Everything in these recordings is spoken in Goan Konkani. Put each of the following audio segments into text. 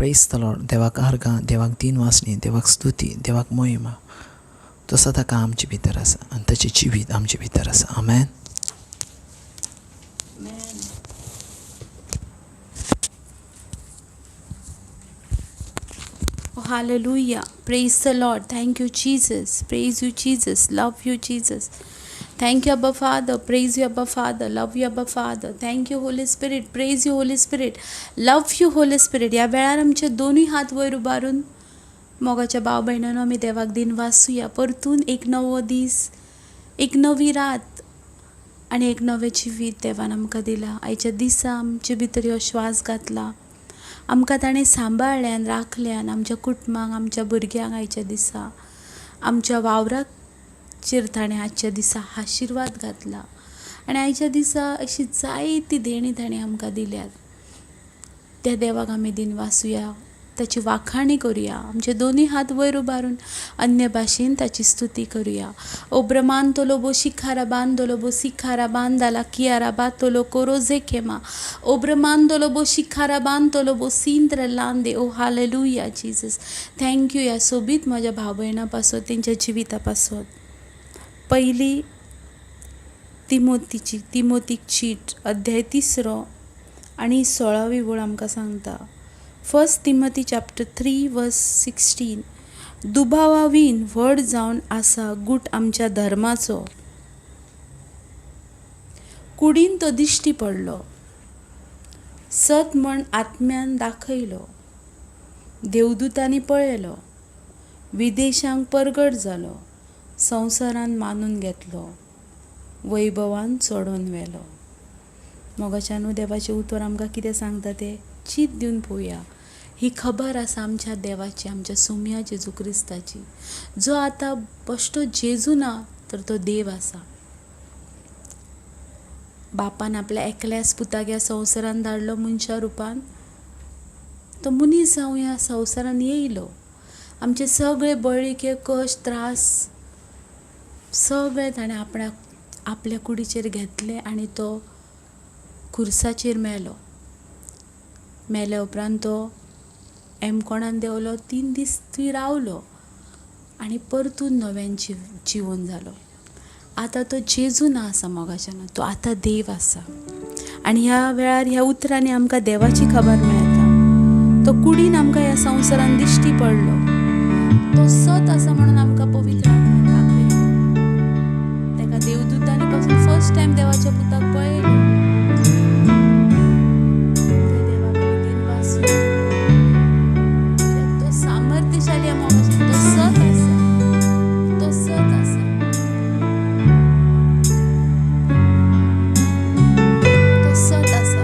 प्रेज the Lord. देवाक आर्गां, देवाक दिनवासनी, देवाक स्तुती, देवाक मोहिमा. तो सदां आमचे भितर आसा आनी ताचें जिवीत आमचे भितर आसा. आमेन. Oh, hallelujah. Praise the Lord. Thank you, Jesus. Praise you, Jesus. Love you, Jesus. Thank you, Abba Father. Praise you, Abba Father. Love you, Abba Father. Thank you, Holy Spirit. Praise you, Holy Spirit. Love you, Holy Spirit. ह्या वेळार आमचे दोनूय हात वयर उबारून मोगाच्या भाव भयणांनो आमी देवाक दिनवासुया. परतून एक नवो दीस, एक नवी रात आनी एक नवें जिवीत देवान आमकां दिलां. आयच्या दिसा आमचे भितर ह्यो श्वास घातला, आमकां ताणें सांबाळ्ळें, राखल्यान, आमच्या कुटुंबाक, आमच्या भुरग्यांक आयच्या दिसा, आमच्या वावराचेर ताणें आजच्या दिसा आशिर्वाद घातला आनी आयच्या दिसा अशी जायती देणी ताणें आमकां दिल्यात. त्या देवाक आमी दिनवासुया, ताची वाखाणी करुया, आमचे दोनूय हात वयर उबारून अन्य भाशेन ताची स्तुती करुया. ओ ब्रह्मांतलो बो शिखारा बांदलो बो सिखारा बांदाला कियारा बातलो कोरोजे खेमा. ओ ब्रह्मांतलो बो शिखारा बांदलो बो सिंत्र लांदे. ओ हालेलुया जीजस. Thank you ह्या सोबीत म्हज्या भाव भयणां पासत, तेंच्या जिविता पासत. पयली तिमोतीक चीट अध्याय 3 आनी 16वी वळ आमकां सांगता. 1 तिमोती चॅप्टर 3 वर्स 16. दुबावावीन व्हड जावन आसा गूट आमच्या धर्माचो. कुडीन तो दिश्टी पडलो, सत म्हण आत्म्यान दाखयलो, देवदूतांनी पळयलो, विदेशांक परगट जालो, संवसारान मानून घेतलो, वैभवान चडोवन व्हेलो. मोगाच्यानू देवाचें उतर आमकां कितें सांगता तें चीत दिवन पळोवया. ही खबर आसा आमच्या देवाची, आमच्या सोम्या जेजू क्रिस्ताची, जो आतां बश्टो जेजू ना तर तो देव आसा. बापान आपल्या एकल्याच पुताक ह्या संवसारान धाडलो मनशा रुपान. तो मनीस जावन ह्या संवसारान येयलो. आमचे सगळे बळके, कश्ट, त्रास सगळे ताणें आपल्या कुडीचेर घेतले आनी तो खुर्साचेर मेलो. मेल्या उपरांत तो एमकोणान देंवलो, 3 दीस थंय रावलो आनी परतून नव्यान जिवन जालो. आतां तो जेजू ना आसा मोगाच्यान, तो आतां देव आसा. आनी ह्या वेळार ह्या उतरांनी आमकां देवाची खबर मेळटा. तो कुडीन आमकां ह्या संवसारान दिश्टी पडलो, तो सत आसा म्हणून आमकां पवित्र आत्म्यान दाखयलो. ताका देवदूतांनी पासून फर्स्ट टायम देवाच्या पुताक पळयलो. तो सामर्थ्यशाली मोगाच्यान, तो सत आसा, तो सत आसा, तो सत आसा.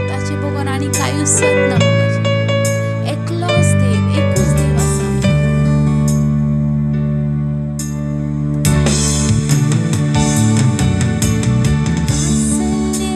ताचे बगर आनी कांयूच सत ना मोगाचें. एकलोच देव, एकूच देव आसा. आसले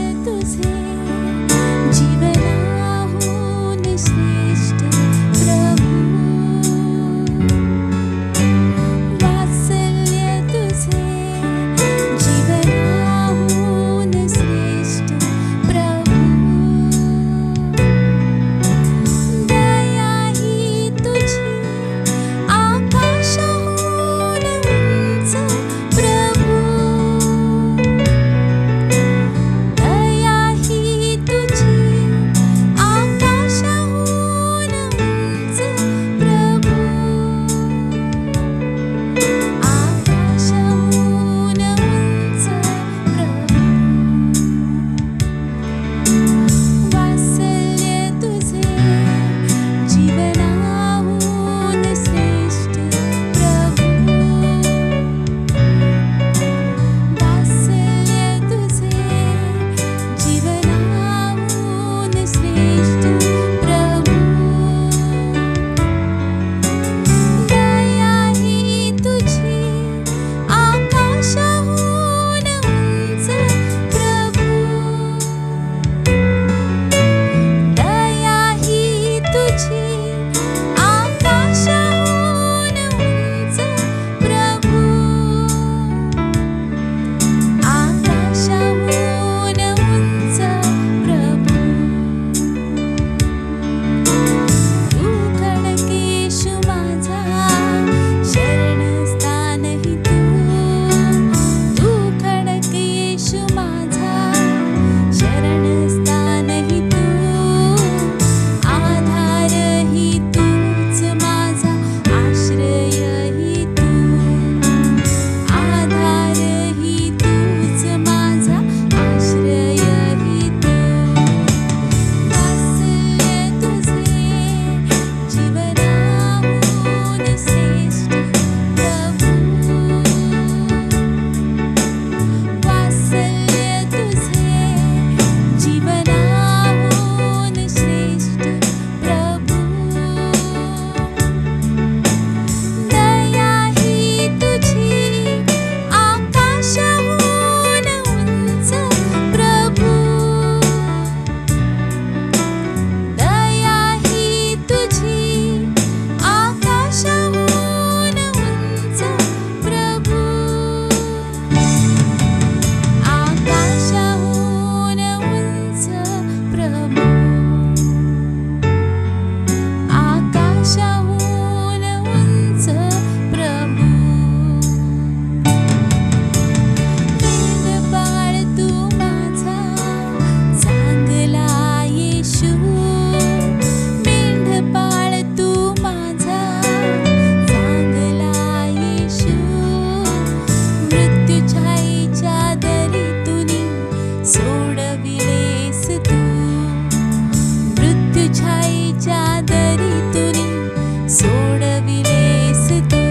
मरणाच्या दरीतून सोडविलेस तू.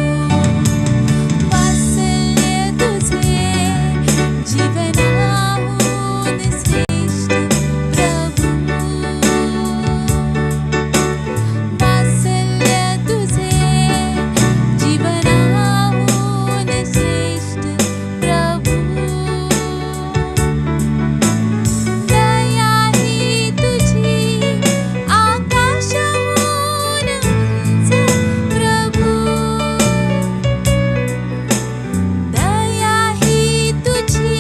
वात्सल्य तुझे जीवनाहून श्रेष्ठ प्रभू. वात्सल्य तुझे जीवनाहून श्रेष्ठ प्रभू. दया ही तुझी आकाशाहून उंच प्रभू. दया ही तुझी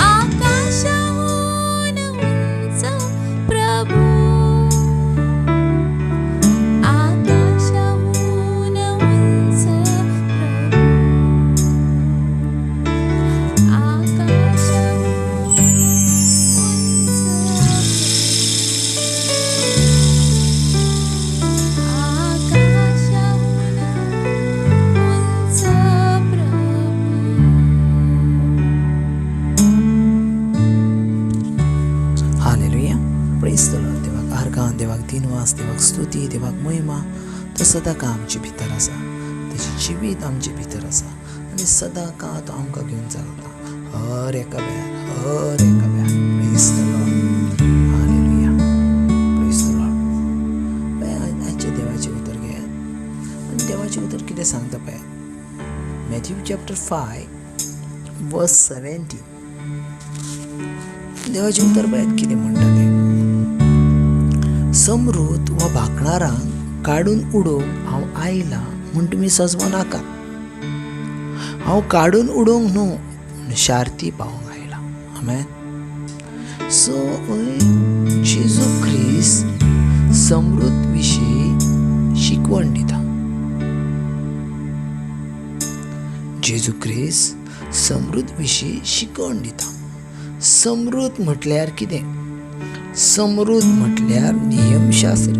आकाशाहून उंच प्रभू. आकाशाहून उंच प्रभू. आकाशाहून उंच प्रभू. आकाशाहून उंच प्रभू. हालेलुया, प्रेज the Lord. देवाक आर्गां, देवाक दिनवास, देवाक स्तुती, देवाक महिमा. तो सदां काळ आमचे भितर आसा, ताचें जिवीत आमचे भितर आसा आनी सदां काळ तो आमकां घेवन चलता हर एका वेळार, हर एका वेळार. Praise the Lord. Hallelujah, praise the Lord. पळय, आयचें देवाचें उतर घेयात आनी देवाचें उतर कितें सांगता पळयात. Matthew chapter 5 verse 17. देवाचें उतर पळयात कितें म्हणटा तें. समृद्ध वा भाकणारांक काडून उडोवंक हांव आयलां म्हूण तुमी सजवो नाकात. हांव काडून उडोवंक न्हू, पूण शार्ती पावोवंक आयलां. आमेन. सो जेजू क्रिस्त समृद्ध विशीं शिकवण दिता. जेजू क्रिस्त समृद्ध विशीं शिकवण दिता. समृद्ध म्हटल्यार कितें? समृद्ध म्हटल्यार नियमशास्त्र.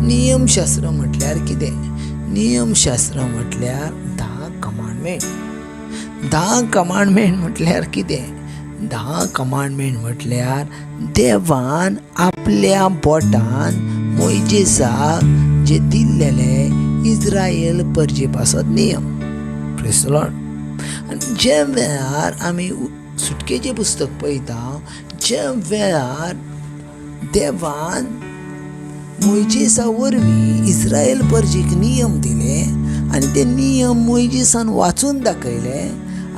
नियमशास्त्र म्हटल्यार कितें? नियमशास्त्र म्हटल्यार 10 कमांडमेंट. 10 कमांडमेंट म्हटल्यार कितें? 10 कमांडमेंट म्हटल्यार देवान आपल्या बोटान मोयजेसाक जे दिल्लेले इस्रायल परजे पासत नियम. Praise the Lord. आनी ज्या वेळार आमी सुटकेचें पुस्तक पळयता, ज्या वेळार देवान मोयजेसा वरवीं इस्रायल परजेक नियम दिले आनी ते नियम मोयजेसान वाचून दाखयले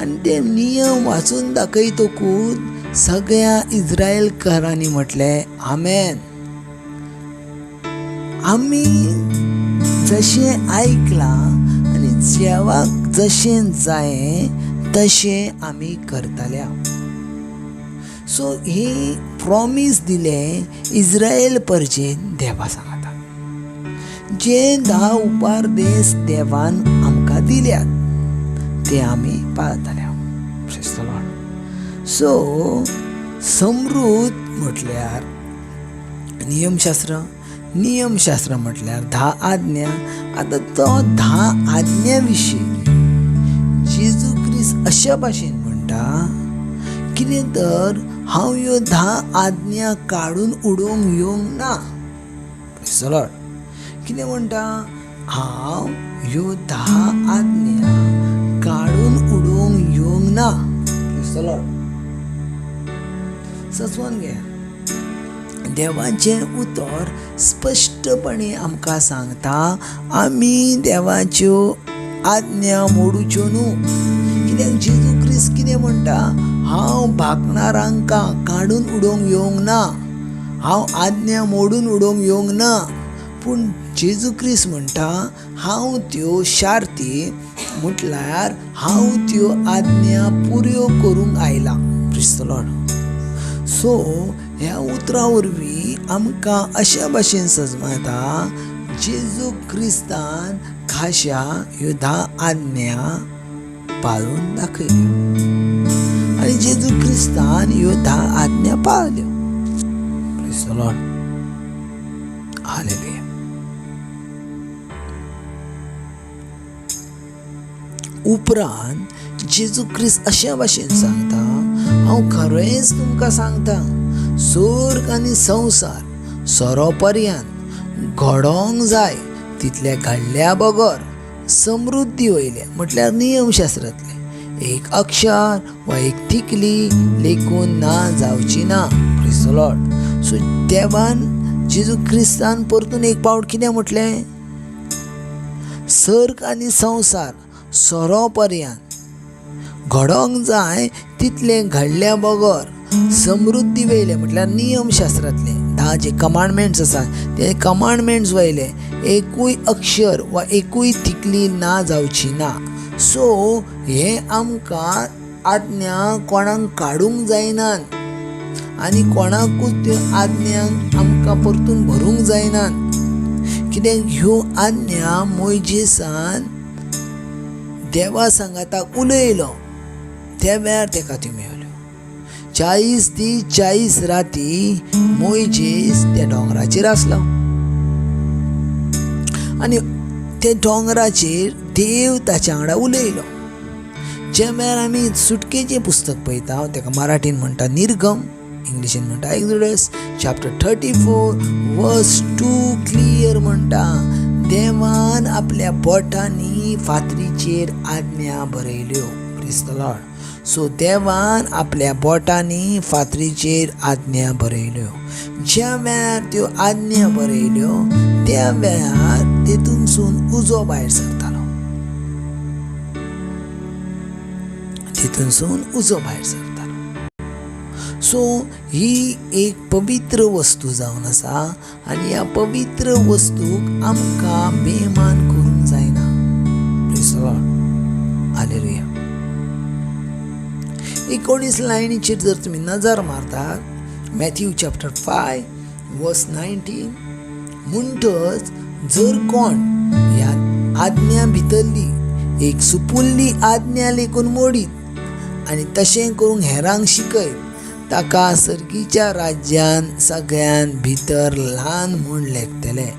आनी ते नियम वाचून दाखयतकूच सगळ्या इस्रायलकारांनी म्हटलें आमेन. आमी जशें आयकलां आनी देवाक जशें जायें तशें आमी करतल्या. सो ही प्रॉमीस दिलें इस्रायल परजेन देवा सांगता. जे 10 उपदेश देवान आमकां दिल्यात ते आमी पाळतले. Praise the Lord. सो समृद्ध म्हटल्यार नियमशास्त्र. नियमशास्त्र म्हटल्यार 10 आज्ञा. आतां तो 10 आज्ञा विशीं जेजू क्रिस्त अशा भाशेन म्हणटा कितें तर हांव ह्यो 10 आज्ञा काडून उडोवंक येवंक ना. Praise the Lord. कितें म्हणटा? हांव ह्यो 10 आज्ञा काडून उडोवंक येवंक ना. Praise the Lord. सजवून घे. देवाचें उतर स्पश्टपणे आमकां सांगता आमी देवाच्यो आज्ञा मोडुच्यो न्हू. कित्याक जेजू क्रिस्त कितें म्हणटा? हांव भाकणारांकां काडून उडोवंक येवंक ना, हांव आज्ञा मोडून उडोवंक येवंक ना. पूण जेजू क्रिस्त म्हणटा हांव त्यो शार्ती म्हटल्यार हांव त्यो आज्ञा पुऱ्यो करूंक आयलां. Praise the Lord. सो ह्या उतरां वरवीं आमकां अशा भाशेन सजमता जेजू क्रिस्तान खाशा ह्यो 10 आज्ञा पाळून दाखयल्यो आनी जेजू क्रिस्तान ह्यो 10 आज्ञा पाळल्यो. Praise the Lord. Hallelujah. उपरांत जेजू क्रिस्त अशा भाशेन सांगता हांव खरेंच तुमकां सांगता, स्वर्ग आनी संवसार सोरो पर्यंत घडोवंक जाय तितलें घडल्या बगर समृद्धी वयलें म्हटल्यार नियमशास्त्रांतलें एक अक्षर वा एक थिकली लेखून ना जावची ना. Praise the Lord. सो देवान जेजू क्रिस्तान परतून एक पावट कितें म्हटलें, सर्ग आनी संवसार सोरो पर्यंत घडोवंक जाय तितलें घडल्या बगर समृद्धी वयलें म्हटल्यार नियमशास्त्रांतलें 10 जे कमांडमेंट्स आसात ते कमांडमेंट्स वयले एकूय अक्षर वा एकूय थिकली ना जावची ना. सो हे आमकां आज्ञा कोणाक काडूंक जायनात आनी कोणाकूच त्यो आज्ञांक आमकां परतून भरूंक जायनात, कित्याक ह्यो आज्ञा मोयजेसान देवा सांगाताक उलयलो त्या वेळार ताका त्यो मेवल्यो. 40 दीस 40 राती मोयजेस त्या दोंगराचेर आसलो आनी त्या दोंगराचेर देव ताच्या वांगडा उलयलो. ज्या वेळार आमी सुटकेचें पुस्तक पळयता ताका मराठीन म्हणटा निर्गम, इंग्लिशीन म्हणटा एक्सोडस चॅप्टर 34 वर्स 2 क्लियर म्हणटा, देवान आपल्या बोटांनी फातरीचेर आज्ञा बरयल्यो. Praise the Lord. सो देवान आपल्या बोटांनी फातरीचेर आज्ञा बरयल्यो. ज्या वेळार त्यो आज्ञा बरयल्यो त्या वेळार तेतूनसून उजो भायर सरतालो, तितूनसून उजो भायर सरतालो. सो ही एक पवित्र वस्तू जावन आसा आनी ह्या पवित्र वस्तूक आमकां बेमान करूंक जायना. Praise the Lord. Hallelujah. 19 लायनीचेर जर तुमी नजर मारतात, मॅथ्यू चॅप्टर 5 वर्स 19, म्हणटच जर कोण ह्या आज्ञा भितरली एक सुपुल्ली आज्ञा लेखून मोडीत आनी तशें करूंक हेरांक शिकयत ताका सर्गीच्या राज्यान सगळ्यान भितर ल्हान म्हूण लेखतले.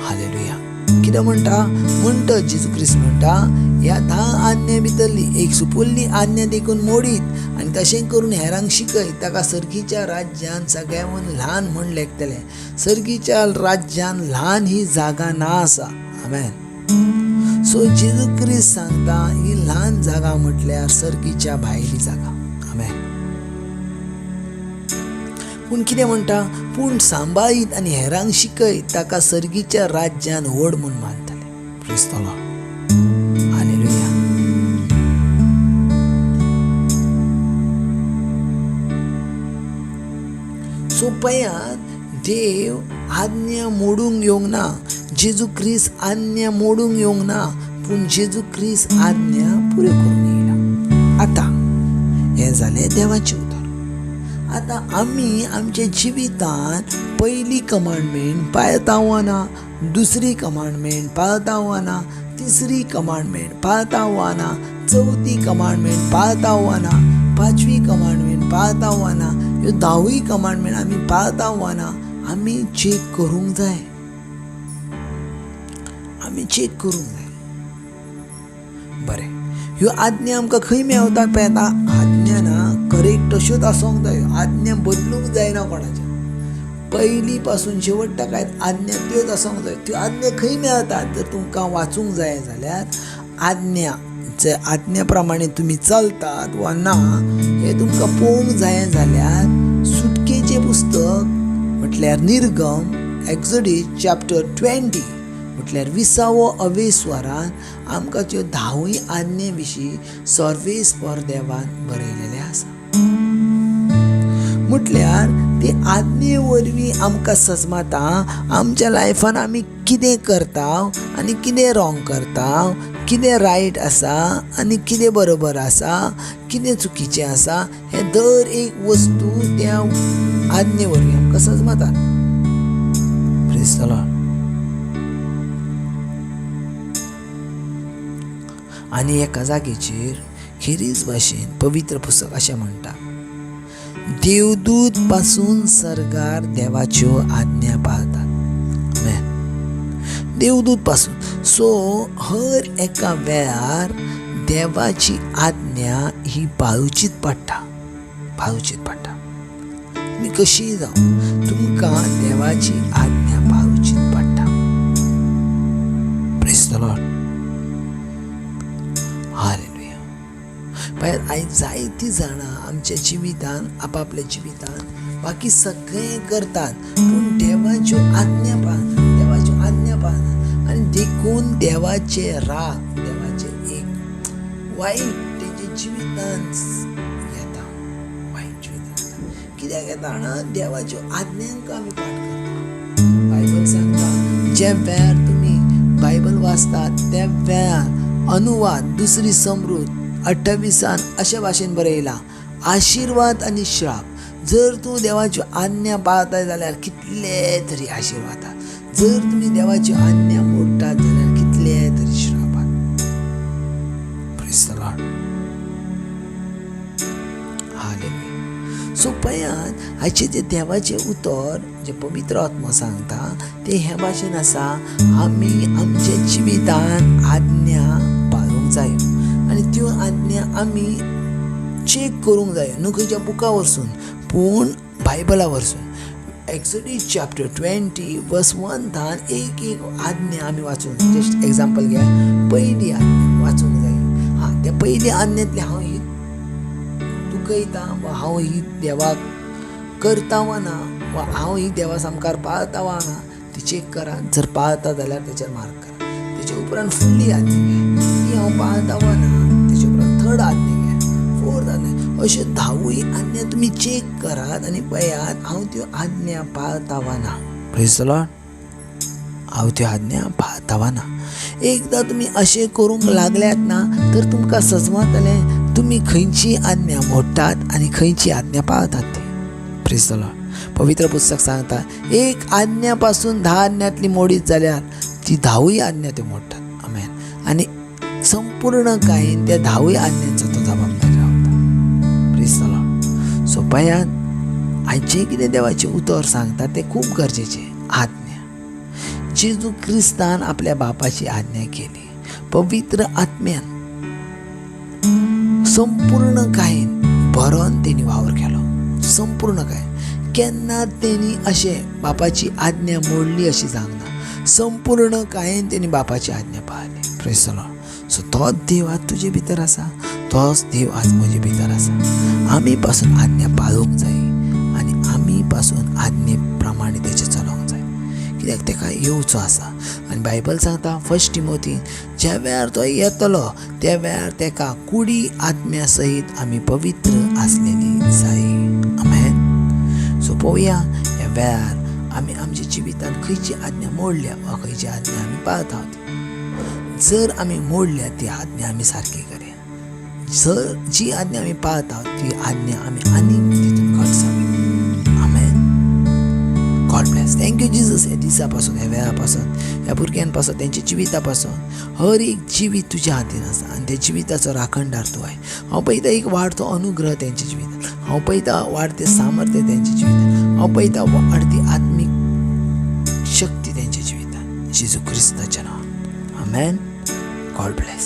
हालेलुया. कितें म्हणटा, म्हणटच जेजू क्रिस्त म्हणटा ह्या 10 आज्ञा भितरली एक सुपुल्ली आज्ञा देखून मोडीत आनी तशें करून हेरांक शिकयत ताका सर्गीच्या राज्यान सगळ्याहून ल्हान म्हूण लेखतले. सर्गीच्या राज्यान ल्हान ही जागा ना आसा. आमेन. सो जेजू क्रिस्त सांगता ही ल्हान जागा म्हटल्यार सर्गीच्या भायली जागा. आमेन. पूण कितें म्हणटा, पूण सांबाळीत आनी हेरांक शिकयत ताका सर्गीच्या राज्यान व्हड म्हूण मानतले. Praise the Lord. Hallelujah. So पळयात, देव आज्ञा मोडूंक येवंक ना, जेजू क्रिस्त आज्ञा मोडूंक येवंक ना, पूण जेजू क्रिस्त आज्ञा पुऱ्यो करूंक येयला. आतां हें जालें देवाचें उतर. आतां आमी आमच्या जिवितांत पयली कमांडमेंट पाळता वा ना, दुसरी कमांडमेंट पाळता वा ना, तिसरी कमांडमेंट पाळता वा ना, चवथी कमांडमेंट पाळता वा ना, पांचवी कमांडमेंट पाळता वा ना, ह्यो 10 कमांडमेंट आमी पाळता वा ना, आमी चॅक करूंक जाय. आमी चॅक करूंक जाय. बरें, ह्यो आज्ञा आमकां खंय मेवतात पळय, आज्ञा ना करेक्ट तश्योच आसूंक जाय, आज्ञा बदलूंक जायना कोणाच्या. पयलीं पासून शेवट काय आज्ञा त्योच आसूंक जाय. त्यो आज्ञा खंय मेळतात, जर तुमकां वाचूंक जाय जाल्यार आज्ञा जे आज्ञा प्रमाणे तुमी चलतात वा ना हें तुमकां पळोवंक जाय जाल्यार सुटकेचें पुस्तक म्हटल्यार निर्गम एक्सोडस चॅप्टर 20 म्हटल्यार 20वो अवेस्वरान आमकां त्यो 10 आज्ञे विशीं सर्वेस्पर देवान बरयलेलें आसा. म्हटल्यार ते आज्ञे वरवीं आमकां सजमाता आमच्या लायफान आमी कितें करता आनी कितें रॉंग करता, कितें रायट आसा आनी कितें बरोबर आसा, कितें चुकीचें आसा, हें दर एक वस्तू त्या आज्ञे वरवीं आमकां सजमाता. Praise the Lord. आनी एका जागेचेर खेरीज भाशेन पवित्र पुस्तक अशें म्हणटा, देवदूत पासून सर्गार देवाच्यो आज्ञा पाळतात. देवदूत पासून. सो हर एका वेळार देवाची आज्ञा ही पाळुचीच पडटा, पाळुचीच पडटा. तुमी कशीय जावं तुमकां देवाची आज्ञा पाळुचीच जायतीं जाणां आमच्या जिवितान आपापल्या जिवितान बाकी सगळें करतात पूण देवाच्यो आज्ञा पाळना, देवाच्यो आज्ञा पाळना आनी देखून देवाचे राग, देवाचे एक वायट तेजे जिवितान येता, वायट जिवितान येता. कित्याक येता जाणा? देवाच्यो आज्ञांक आमी पाठ करता. बायबल सांगता ज्या वेळार तुमी बायबल वाचतात त्या वेळार अनुवाद दुसरी समृद्ध 28 अशे भाशेन बरयला, आशिर्वाद आनी श्राप. जर तूं देवाच्यो आज्ञा पाळता जाल्यार कितले तरी आशिर्वाद, जर तुमी देवाच्यो आज्ञा मोडटात जाल्यार कितले तरी श्रापात. Praise the Lord, hallelujah. So पळयात हाचें जें देवाचें उतर जें पवित्र आत्मो सांगता तें हे भाशेन आसा, आमी आमच्या जिवितान आज्ञा पाळूंक जाय आनी त्यो आज्ञा आमी चॅक करूंक जाय, न्हू खंयच्या बुका वरसून पूण बायबला वरसून. एक्सोडस चॅप्टर 20 वर्स 1 थावन एक एक आज्ञा आमी वाचूंक. जस्ट एग्जाम्पल घे, पयली आज्ञा वाचूंक जाय. हां, त्या पयली आज्ञेंतली हांव ही दुखयता वा हांव ही देवाक करता वा ना, वा हांव ही देवा सामकार पाळता वा ना, ती चॅक करा. जर पाळता जाल्यार तेचेर मार्क करा. तेचे उपरांत फुडली आज्ञा घे, ती हांव पाळता वा ना. तेचे उपरांत थर्ड आज्ञा घे, फोर्थ आज्ञा, अश्यो 10 आज्ञा तुमी चॅक करात आनी पळयात हांव त्यो आज्ञा पाळता वा ना. प्रेज the Lord, हांव त्यो आज्ञा पाळता वा ना. एकदां तुमी अशें करूंक लागल्यात ना तर तुमकां सजमतलें तुमी खंयची आज्ञा मोडटात आनी खंयची आज्ञा पाळतात ती. Praise the Lord. पवित्र पुस्तक सांगता एक आज्ञा पासून 10 आज्ञातली मोडीत जाल्यार ती 10 आज्ञा त्यो मोडटात. आमेन. आनी संपूर्ण कायेन त्या 10 आज्ञांचो तो जबाबदार रावता. Praise the Lord. सो पळयात आयचें कितें देवाचें उतर सांगता तें खूब गरजेचें. आज्ञा, जेजू क्रिस्तान आपल्या बापाची आज्ञा केली, पवित्र आत्म्यान संपूर्ण कायेन भरोन तेणी वावर केलो. संपूर्ण काय केन्ना तेणी अशें बापाची आज्ञा मोडली अशी जावंक ना, संपूर्ण कायेन तेणी बापाची आज्ञा पाळली. Praise the Lord. सो तोच देव आज तुजे भितर आसा, तोच देव आज म्हजे भितर आसा. आमी पासून आज्ञा पाळूंक जाय आनी आमी पासून आज्ञे प्रमाणे तेचें चलोवंक जाय, कित्याक तेका येवचो आसा. आनी बायबल सांगता 1 तिमोथी, ज्या वेळार तो येतलो त्या वेळार तेका कुडी आत्म्या सहित आमी पवित्र आसलेली जाय. आमेन. सो पळोवया ह्या वेळार आमी आमच्या जिवितान खंयची आज्ञा मोडल्या वा खंयची आज्ञा आमी पाळता. जर आमी मोडल्या ती आज्ञा आमी सारकी करया, जर जी आज्ञा आमी पाळता ती आज्ञा आमी आनीक तितून घट जावया. आमेन. God bless. Thank you Jesus. ह्या दिसा पासून, ह्या वेळा पासून, ह्या भुरग्यां पासून, तेंच्या जिविता पासून, हर एक जिवीत तुज्या हातीन आसा आनी त्या जिविताचो राखणदार तूं आय. हांव पळयता एक वाडतो अनुग्रह तेंच्या जिवितान, हांव पळयता वाडते सामर्थ्य तेंच्या जिवितान, हांव पळयता वाडती आत्मीक शक्ती तेंच्या जिवितान, जेजू क्रिस्ताच्या नांवान. आमेन. God bless.